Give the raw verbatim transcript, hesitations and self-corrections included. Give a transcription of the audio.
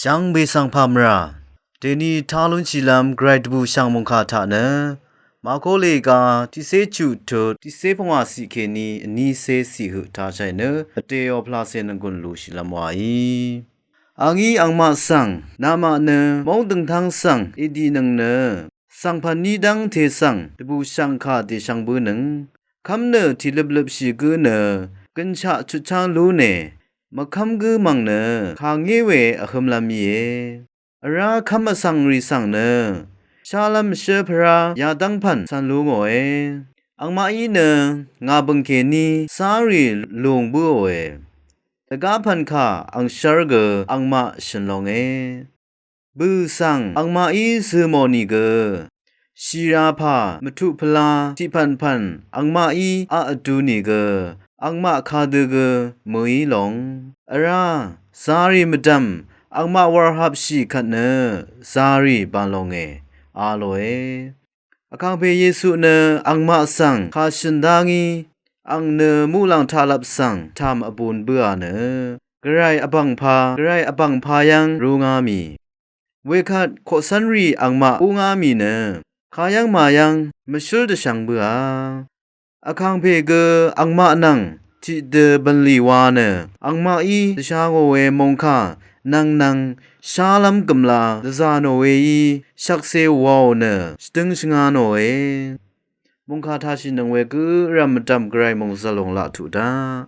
Shvngbe svng pà mvrà dèni tá lúnshìlv́m gvray dvbùshv̀ng mòngkà taq nø Màkó lèga tiqcé chuq tut tiqcé pvngwà ciq kèní vnícé ciq høq tashàì nø vtèò pvlacè nvgùn lùshìlv́m wàí. Angí angmaq svng namaq nø móng døngtv́ng svng èdìnøng nø svng pv̀n ní dv́ngte svng dvbùshv̀ng kà dèshvng bǿnøng kv́m nø tìløpløpshì gǿ nø gønshaq chutcháng lúne mvkv́m gǿ mv̀ng nø kà ngé we vhø̄mlv́m íe. Vrá kv́m vsvng rì svng nø shálv́m shǿ pvrá yadv́ng pv̀n cv̄n lú ngòe. Angmaqí nø ngà bø̀ng kèní zá rì lùng bǿòe. Dvgá pv̀n kà angshv́r gø angmaq shø̀n longe. Bø̀ svng angmaqí zø̀ mò nìgø shìrapà mvtuq pvla tiqpv̀npv̀n angmaqí aq vdu nìgø angmaq kadø gø mø̀í long. Vrá zá rì mvdv̀m angmaq wàrhapshì kvt nø zá rì bàn longe a lòe. Vkàngpè Yesu nø angmaq svng kà shø̀n dá ngí ang nø muqlàng taqlvp svng tàm vbun bǿà nø gvray vbv̀ngpā gvray vbv̀ngpā yv́ng rúngá mì. Wekvt koqcv́nrì angmaq búngá mì nø kayv́ng màyv́ng mvshǿl dvshvng bǿà. Vkàngpè gø angmaq nvng tiqdø bv̀nlì wa nø angmaqí dvsha ngò we mòngkà nvngnvng shálv́m gø̀mla dvzà nò weí shvkse wàò nø shvdøng shvnga nòe. Mòngkà tashìnøng we gǿ rv̀m mvdv̀m gvray mòngzv̀l lòng laq tuq daq.